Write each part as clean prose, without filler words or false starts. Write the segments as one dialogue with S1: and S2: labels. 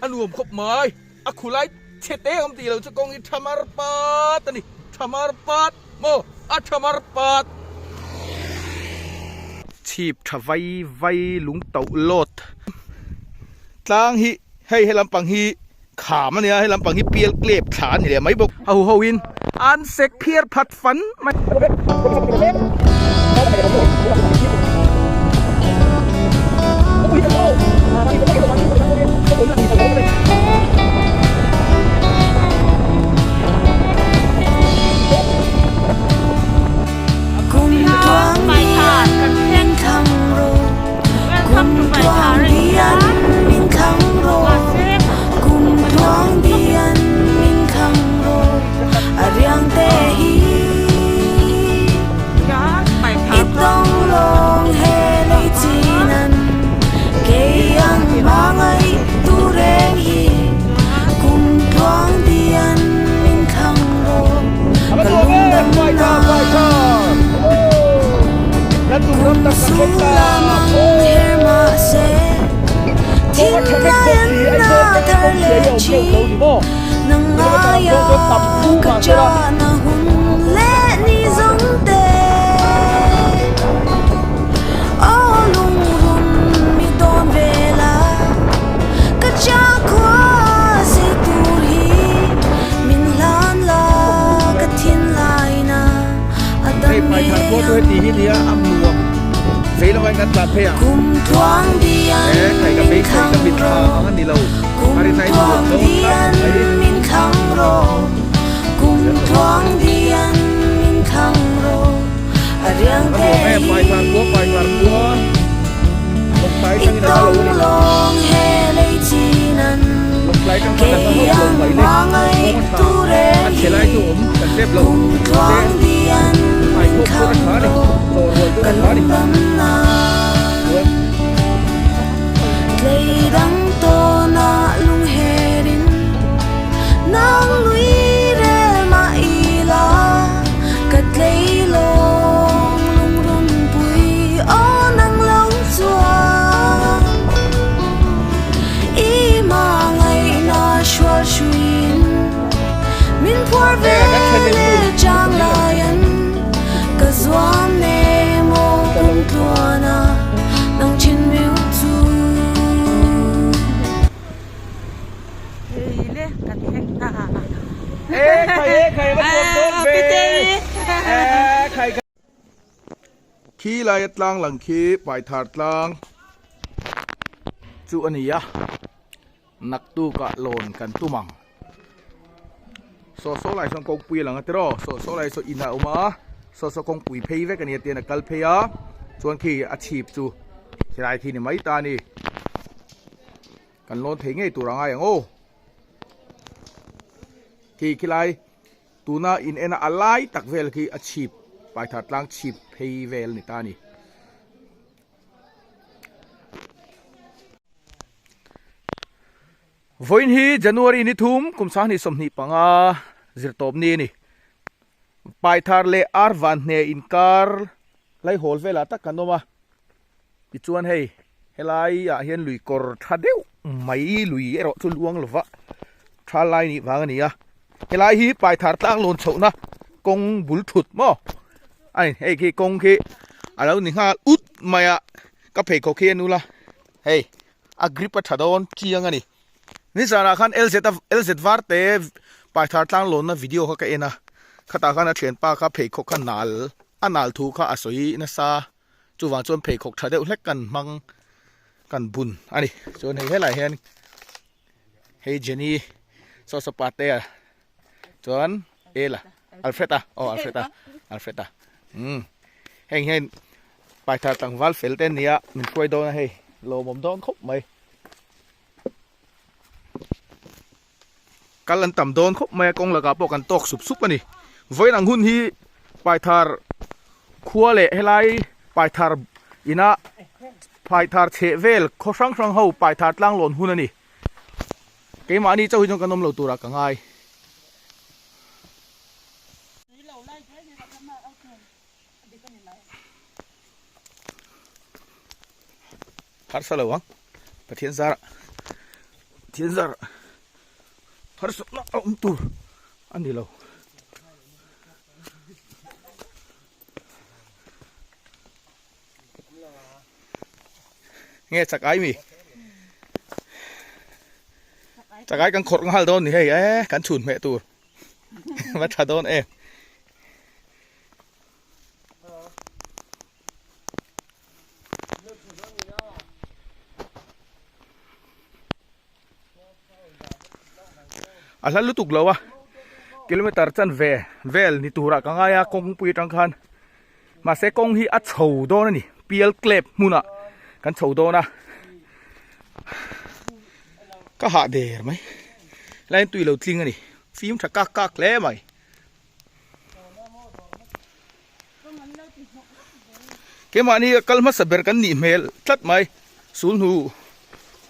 S1: A nuam khawp mai. A khulai chhe te awm tih lo chu kawng hi tha mar pat a ni. Tha mar pat maw? A tha mar pat. Chhip tha vai vai lung tauh lawt. Tlang hi hei he lampang hi kham a nia, he lampang hi pial klep thla a ni leh mai bawk. A hu ho in an sek phiar phat fan mai. Hei paithar pawh chu heti hi nia a nuam vei lo a in kan tlan phei ang e khai ka beisei ka mit thla ang a ni lo a rin a in nuam dawn tlat mai. A nuam em paithar khua paithar khua lawngtlai atangin a la lo a ni lawngtlai atang khan a hla hauh lo mai le kawng a tha a chhe lai chu awm kan zep lo mahse ai khawp chu a tha a ni chaw rual chu a tha a ni chuan. Khi laia tlang lang khi Paithar tlang chu a ni a, naktukah lawn kan tum ang. Saw saw lai sawn kawngpui a lang a tiraw saw saw lai saw in a awm a saw saw kawngpui phei vek a ni a tian a kal phei a chuan khi a chhip chu helai khi ni mai ta a ni kan lawn thei ngei tur a ngai ang aw khi khilai tuna in en a a lai tak vel khi a chhip paithar tlang chhip phei vel a ni ta a ni. Vawiin hi January ni thum kum 2025 zirtawp ni a ni. Paithar leh Arvan hne inkar laihawl velah tak kan awm a. Tichuan hei helai ah hian lui kawr tha deuh mai lui erawh chu luang lova tha lai nih vang a ni a. Helai hi Paithar tlang lawn chhohna kawng bul thut maw a ni. Hei khi kawng khi a lo ni nghal ut mai a, ka pheikhawk hi a nula hei. A grip a tha dawn chiang a ni. Nizanah khan LZ a LZ var te Paithar tlang lawnna video kha ka en a, khatah khan a thianpa kha pheikhawk kha nal a nal thu kha a sawi nasa, chuvang chuan pheikhawk tha deuh hlek kan hmang kan bun a ni. Chuan hei helaiah hian hei Jenny saw saw pa te a chuan Ela Alfred a aw Alfred a Alfred a umm heng hian Paithar tlangval fel te ania min hruai dawn a hei lawmawm dawn khawp mai kal an tam dawn khawp mai a kawng lakah pawh kan tawk sup sup a ni vawiin ang hun hi Paithar khua leh helai Paithar ina Paithar chheh vel khaw hrang hrang ho Paithar tlang lawn hun a ni keimahni chauh hi chuan kan awm lo turah ka ngai. Harsa lo ang Pathian zara. Thil zar harsatna a awm tur a ni lo. Nge chak ai mi? Chak ai kan khawrh nghal dawn ni hei e kan chhun hmeh tur va tha dawn em. A hla lutuk lo a kilometer chan ve vel ni turah ka ngai a kawngpui atang khan mahse kawng hi a chho dawn a ni pial klep hmunah kan chho dawn a ka hah der mai line tui lo tling a ni fim tha kak kak hle mai. Keimahni a kal hmasa ber kan nih hmel tlat mai sul hnu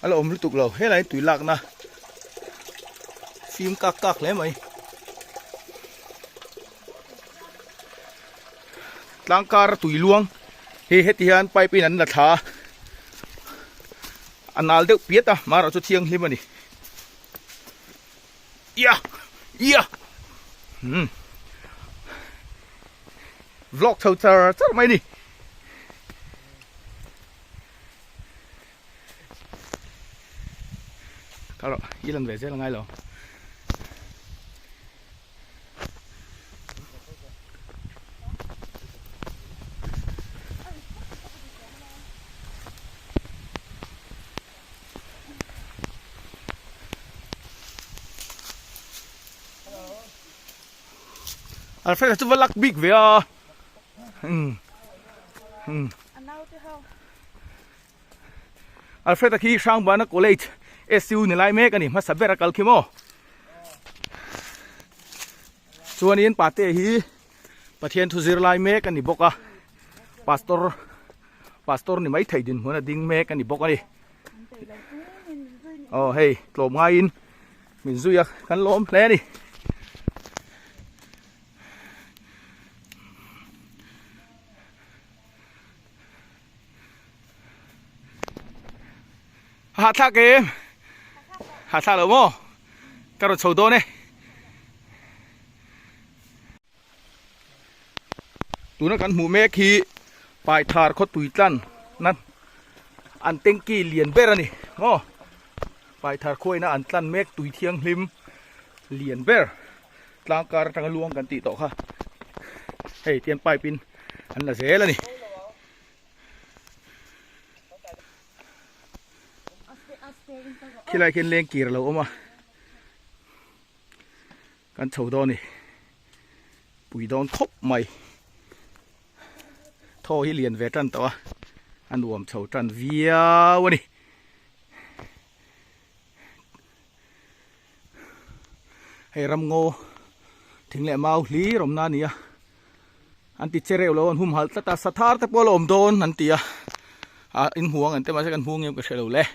S1: a la awm lutuk lo helai tui lakna fim kak kak hle mai tlang kar a tui luang hi heti hian pipe in an la thla a a nal deuh piat a marawh chu thianghlim a ni. Ia! Ia! Hmm. Vlog chho char char mai ni. Kalo, i lan ve zel ngai lo. Alfred chu va lak bik ve a um um Alfred a khi Hrangbana College SU ni lai mek a ni hmasa ber a kal khi maw chuanin pate hi Pathian thu zir lai mek a ni bawk a pastor pastor ni mai thei dinhmun a ding mek a ni bawk a ni. Aw hei tlawm ngaiin min zui a kan lawm hle a ni. A hahthlak em? Hahthlak lo maw? Ka rawn chho dawn e. Tuna kan hmuh mek hi Paithar khawtui tlan na an tanky lian ber a ni maw Paithar khuaina an tlan mek tui thianghlim lian ber tlang kar atanga luang kan tih tawh kha hei tian pipe in an la zel a ni. Khilai khian leng kir a lo awm a. Kan chho dawn ni pui dawn khawp mai thaw hi lian ve tan tawh a a nuam chho tan viau a ni hei ramngaw thing leh mau hlir awmna a ni a an ti che reuh lo an humhalh tlat a sathar te pawh a la awm dawn an ti a ah in hmu ang an ti mahse kan hmu ngem ka hre lo le.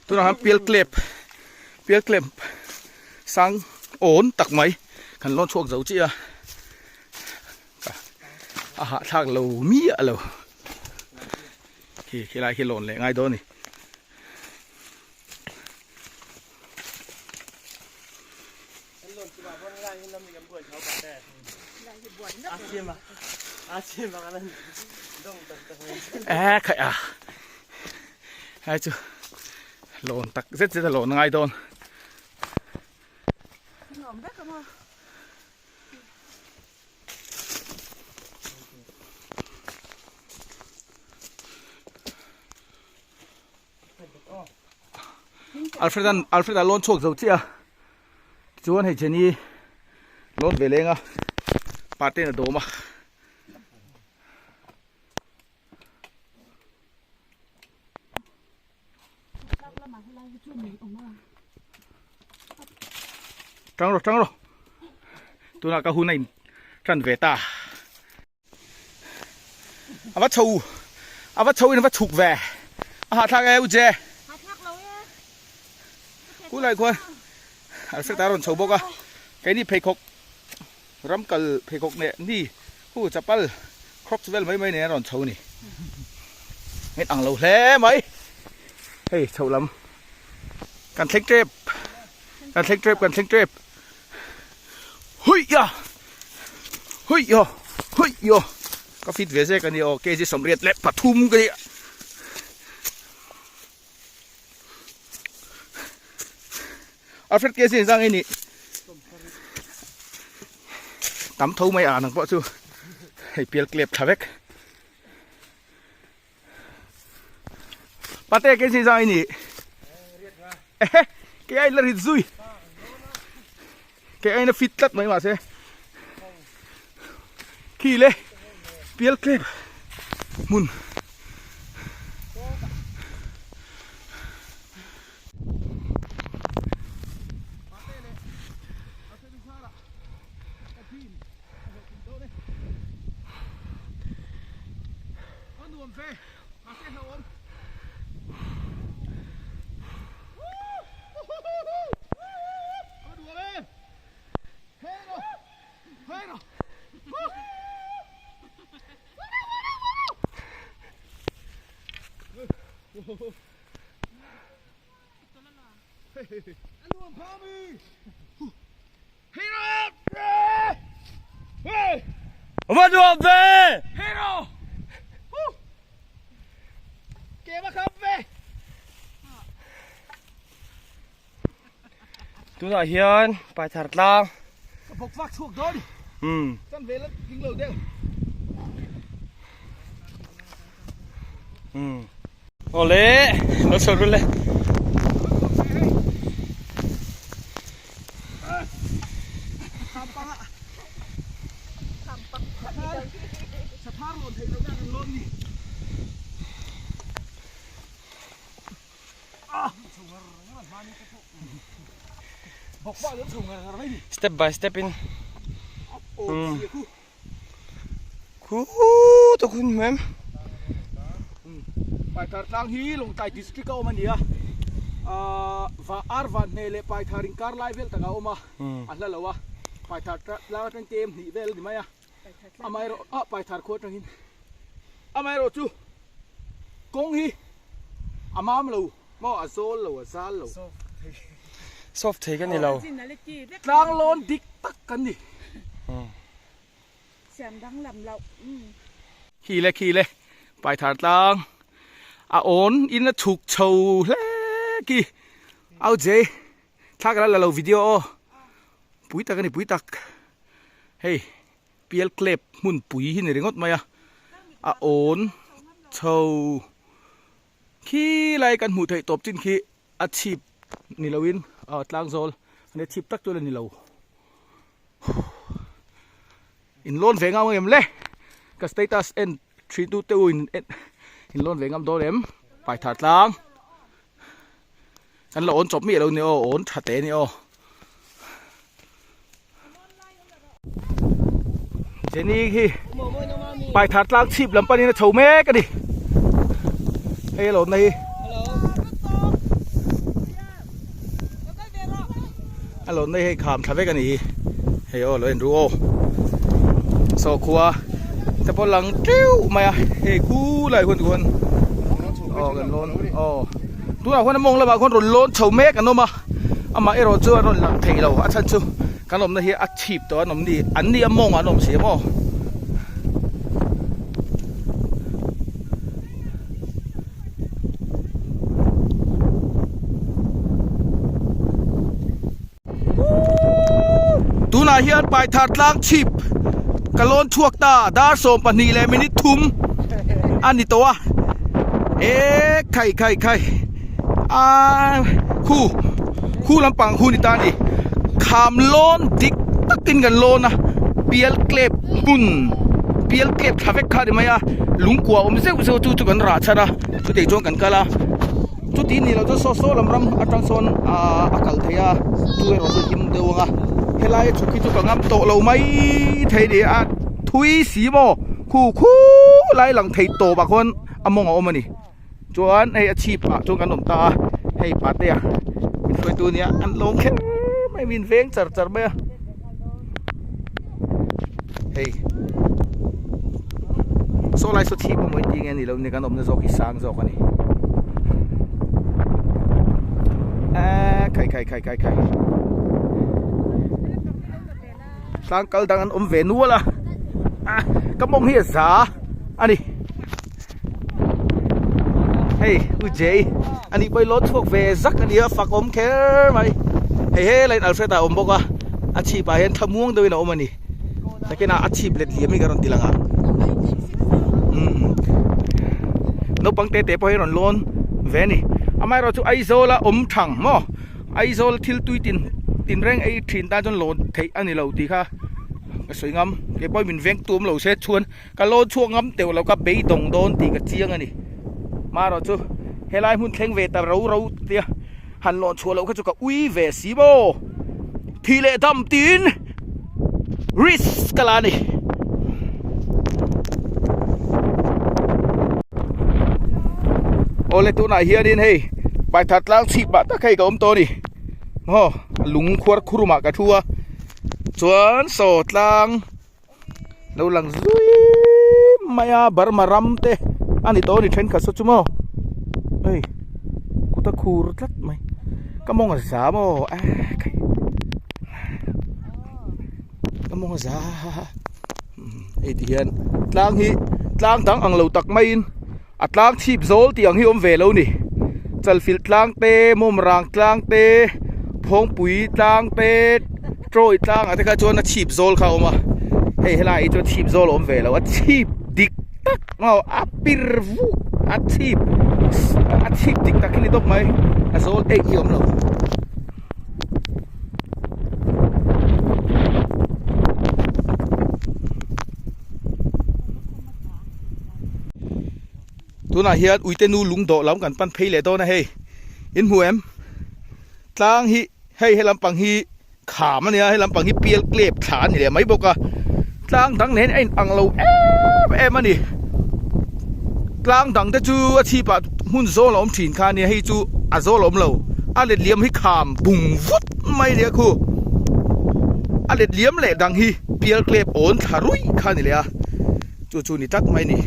S1: Tunah khan pial klep pial klep sang awn tak mai kan lawn chhuak zo chiah a a hahthlak lo miah lo khi khilai khi lawn leh ngai dawn a ni. E khaih a hai chu lawn tak zet zet a lawn ngai dawn Alfred an Alfred a lawn chhuak zo chiah a chuan hei Jenny lawn ve leng a pa ten a dawm a. Tang rawh tang rawh tunah ka hun a in tan ve ta. A va chho a va chho in a va chhuk ve a hahthlak e u che kulai khuan Alfred a rawn chho bawk a keini pheikhawk ram kal pheikhawk leh ni hu chapal crocs vel mai mai nen a rawn chho a ni. Nghet ang lo hle mai. Hei chhoh lam kan thleng tep kan thleng tep kan thleng tep huiya huiya huiya ka fit ve zek ani aw kg 83 ka ni Alfred kg zang ini tam tho mai a nang pawh chu hei pial klep tha vek Pate ke si zai ni. Ehe, ke ai la rit zui. Ke ai na fit tlat mai ma se. Khi le pial klep mun.
S2: Va nuam ve!
S1: Hero! Ke va kham ve!
S2: Tunah hian Paithar tlang.
S1: Ka bawk vak chhuak dawn.
S2: Umm.
S1: Chan ve la ding lo deuh.
S2: Umm. Awle, lo chho rul le. Step by step in. Umm. Khu ta khun mem.
S1: Paithar tlang hi Lawngtlai district a awm a ni a. Va ar van hne leh Paithar inkar lai vel takah a awm a, a hla lo a. Paithar tlang atang kem hnih vel a ni mai a. Amaherawh ah Paithar khua atangin amaherawh chu kawng hi a mam lo maw a zawl lo a zal lo.
S2: Soft thei ka ni lo.
S1: Tlang lawn dik tak kan ni.
S3: Siam danglam loh.
S1: Khi le khi le Paithar tlang a awn in a chhuk chho hle khi au je thla ka la la lo video aw pui tak a ni pui tak hei pial klep hmun pui hi ni ringawt mai a a awn chho khi lai kan hmuh theih tawp chin khi a chhip ni lo in tlang zawl a chhip tak chu la ni lo. In lawn ve ngam em le ka status en thin tu te u in in lawn ve ngam dawn em paithar tlang kan la awn chawp miah lo ni aw awn tha te ni aw Jenny hi paithar tlang chhip lam panin a chho mek a ni hei a lawnna hi A lawnna hi hei kham thla vek a ni hi hei aw lo en ru aw saw khua te pawh lang teuh mai a hei khulai hun khuan aw kan lawn aw tunah khuan a mawng lamah khuan rawn lawn chho mek an awm a amah erawh chu an rawn lang thei lo a chhan chu kan awmna hi a chhip tawh an awm ni an ni a mawngah an awm si a maw. Tunah hian Paithar tlang chhip ka lawn chhuak ta dar 12 leh minute thum a ni tawh a e khai khai khai a khu khu lampang khu ni ta a ni kham lawn dik takin kan lawn a pial klep hmun pial klep thla vek kha a ni mai a lungkua awm zeuh zeuh chu chu kan rah chhan a chutih chuan kan kal a chuti ni lo chuan saw saw lam ram atang sawn ahh a kal thei a chu erawh chu him deuh ang a helai a chhuk hi chu ka ngam tawh lo mai thei a ni a thui si maw khu khu lai lang thei tawp ah khuan a mawng a awm a ni chuan hei a chhip ah chuan kan awm ta a hei patea min hruaitu ania an lawm kher mai min veng char char mai a hei. Saw lai saw chhip emaw in tih nge ni lo ni kan awmna zawk hi sang zawk a ni. Eee khai khai khai khai khai tlang kal dang an awm ve nual a ah ka mawng hi a za a ni hei u Jay a nih pawhin lawn chhuak ve zak a ni a fak awm kher mai hei helai in Alfred a awm bawk a a chhip ah hian thlamuang deuhin a awm a ni. Takin a chhip let liam hi ka rawn ti lang ang umm naupang te te pawh hi rawn lawn ve a ni amaherawh chu Aizawl a awm thang maw Aizawl thil tui tin tin reng ei thin tan chuan lawn theih a ni lo tih kha ka sawi ngam kei pawh min veng tum lo se chuan ka lawn chhuak ngam teuh lo ka beidawng dawn tih ka chiang a ni amaherawh chu helai hmun thleng ve ta ro ro tia han lawn chhuah loh kha chu ka ui ve si maw thih leh dam tiin. Risk ka la a ni. Awle tunah hianin hei Paitha tlang chhip mah tak hei ka awm tawh a ni. Maw lung khuar khurumah ka thu a chuan saw tlang lo lang zui mai a Burma ram te a ni tawh a ni thenkhat saw chu maw hei kut a khur tlat mai ka mawng a za maw a khai. Ka mawng a za hei ti hian tlang hi tlang dang ang lo tak maiin a tlang chhip zawl tih ang hi awm ve lo ni chalfilh tlang te mawmrang tlang te phawngpui tlang te trawih tlang ah te kha chuan a chhip zawl kha a awm a hei helai hi chuan chhip zawl a awm ve lo a chhip dik tak maw a pir vuk a chhip a chhip dik tak hi ni tawp mai a zawl eih hi a awm lo. Tunah hian uite nu lung dawh lam kan pan phei leh dawn a hei in hmu em tlang hi hei he lampang hi kham a nia he lampang hi pial klep thla a ni leh mai bawk a tlang dang nen a in ang lo em em a ni tlang dang te chu a chhip ah hmun zawl a awm thin kha a nia hei chu a zawl a awm lo a let liam hi kham bung vut mai a nia khu a let liam leh dang hi pial klep awn thla ruih kha a ni leh a chu chu ni tlat mai a ni.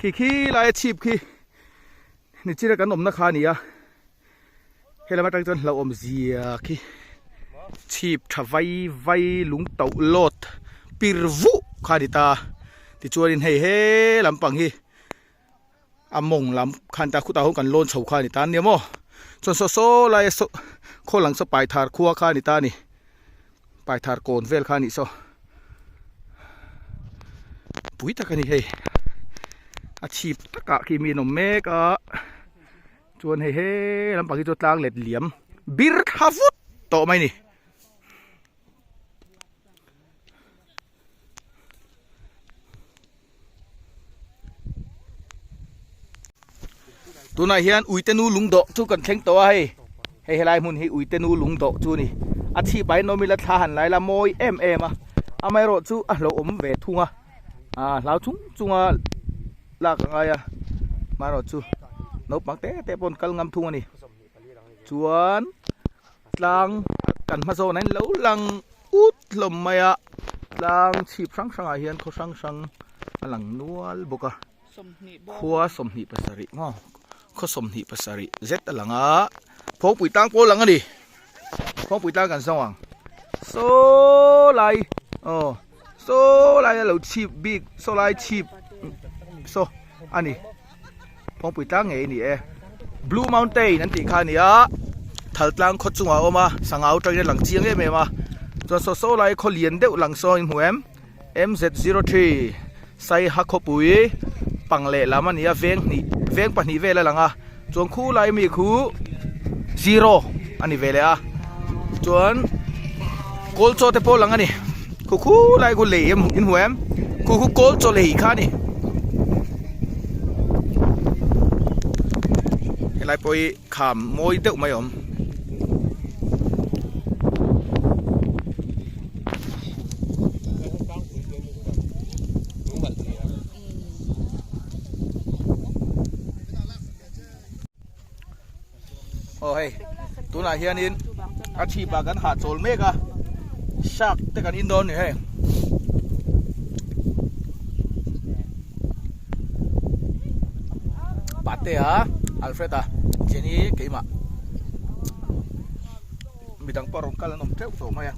S1: Khi khi laia chhip khi nichina kan awmna kha a ni a helam atang chuan hlauhawm zia khi chhip tha vai vai lung tauh lawt pir vuh kha a ni ta tichuanin hei he lampang hi a mawng lam khan ta khutah hian kan lawn chho kha a ni ta ania maw chuan saw saw laia saw khaw lang saw paithar khua kha a ni ta a ni paithar kawn vel kha a nih saw pui tak a ni hei a chhip takah khi mi an awm mek a chuan hei he lampang hi chu tlang let liam bir thla vut tawh mai a ni. Tunah hian uite nu lung dawh chu kan thleng tawh a hei hei helai hmun hi uite nu lung dawh chu a ni a chhip ah hian awm ila thla han lai la mawi em em a amaherawh chu a hlauhawm ve thung a ah hlau chung chung a lak a ngai a amaherawh chu naupang te te pawh an kal ngam thung a ni chuan tlang kan hma zawnah hian lo lang ut hlawm mai a tlang chhip hrang hrangah hian khaw hrang hrang a lang nual bawk a khua 27 maw khaw 27 zet a lang a phawngpui tlang pawh a lang a ni phawngpui tlang kan zawng ang saw lai aw saw lai a lo chhip bik saw lai chhip saw a ni. Phawngpui tlang ngei a ni e. Blue Mountain an tih kha a ni a, thal tlang khaw chungah a awm a, sangau atangin a lang chiang em em a. Chuan saw saw lai khaw lian deuh lang saw in hmu em? MZ03 Saiha khawpui pang leh lam a ni a, veng hnih veng pahnih vel a lang a. Chuan khu lai mi khu zero a ni ve leh a. Chuan. Kawl chaw te pawh lang a ni khu khu lai khu lei em in hmu em khu khu kawl chaw lei kha a ni helai pawh hi kham mawi deuh mai a awm. Aw hei tunah hianin a chhipah kan hahchawl mek a shark te kan in dawn a ni hei. Patea Alfred-a Jenny keimah midang pawh rawn kal an awm teuh tawh mai a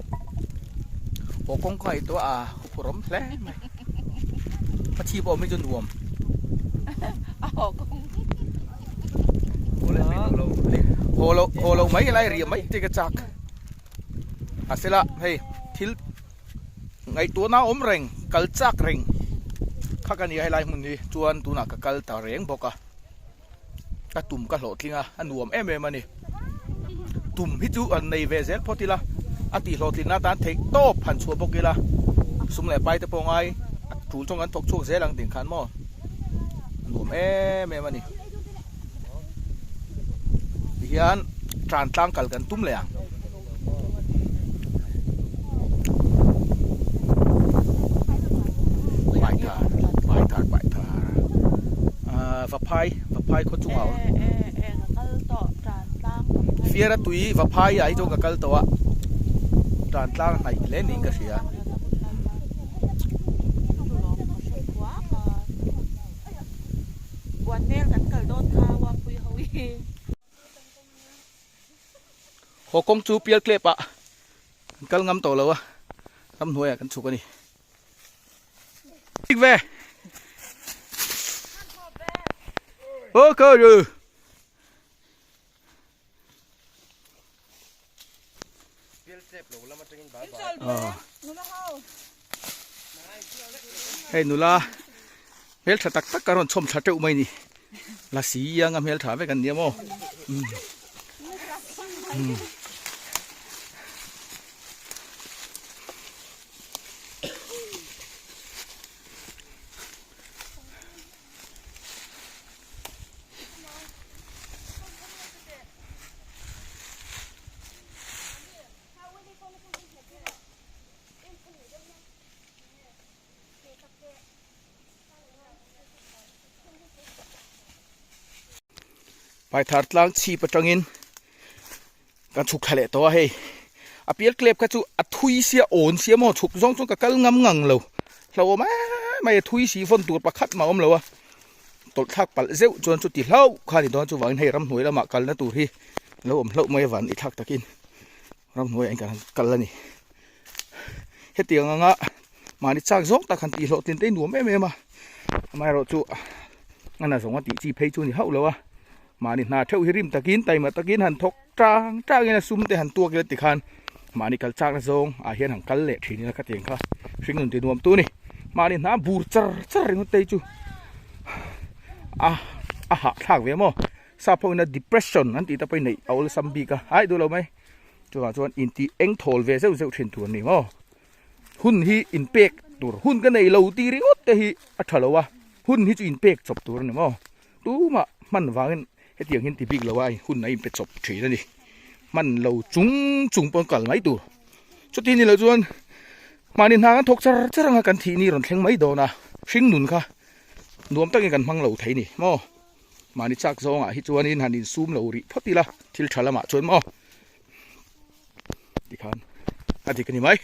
S1: haw kawngka ngaihtuah a huphurh awm hle mai a chhip awm hi chu nuam. Haw loh haw loh mai lai riah mai te ka chak a sela hei thil ngaihtuahna awm reng kal chak reng kha ka nia helai hmun hi chuan tunah ka kal ta reng bawk a ka tum ka hlawhtling a a nuam em em a ni tum hi chu an nei ve zel phawt ila a tih hlawhtlinna atan theih tawp han chhuah bawk ila sum leh pai te pawh ngai a tul chuan kan thawk chhuak zel ang tih khan maw. A nuam em em a ni tihian tan tlang kal kan tum leh ang. Paithar paithar paithar ahh vaphai vaphai khaw chungah a awm fiara tui vaphai ah hi chuan ka kal tawh a tan tlang a hnaih hle niin ka hria. Haw kawng chu pial tlep ah kan kal ngam tawh lo a ramhnuai ah kan chhuk a ni. Ve. Okay. Hei nula hmeltha tak tak ka rawn chhawm tha teuh mai ni lasi ianga hmeltha vek an nia maw Paithar tlang chhip atangin kan chhuk thla leh tawh a hei a pial klep kha chu a thui sia awn sia maw chhuk zawng chuan ka kal ngam ngang lo hlauhawm em mai a thui si vawn tur pakhat mah a awm lo a tawlh thlak palh zeuh chuan chuti hlauh kha a ni dawn chuvangin hei ramhnuai lamah kalna tur hi lo awm hlauh mai avang i thlak takin ramhnuai ah hian kan han kal a ni hetiang anga mahni chak zawng tak han tih hlawhtlin te hi nuam em em a amaherawhchu a na zawng a tih chi phei chu a ni hauh lo a. Mahni hna theuh hi rim takin taima takin han thawk tang tangin a sum te han tuak ila tikhan mahni kal chakna zawng ah hian han kal leh thin ila khatiang kha hring nun ti nuam tu a ni. Mahni hna bur char char ringawt te hi chu a a hahthlak ve maw sap ho ina depression an tih te pawh hi neih a awlsam bik a hai duh lo mai chuvang chuan intih eng thawl ve zeuh zeuh thin tur a ni maw. Hun hi inpek tur hun ka nei lo tih ringawt te hi a tha lo a hun hi chu inpek chawp tur a ni maw. Tumah hman vangin hetiang hian ti bik lo a hun a inpe chawp thin a ni. Hman lo chung chung pawn kal mai tur. Chuti ni loh chuan mahni hna kan thawk char char anga kan thih ni rawn thleng mai dawn a, hring nun kha nuam takin kan hmang lo thei ni maw. Mahni chak zawngah hi chuanin han insum lo rih phawt ila thil tha lamah chuan maw tikhan a dik a ni mai.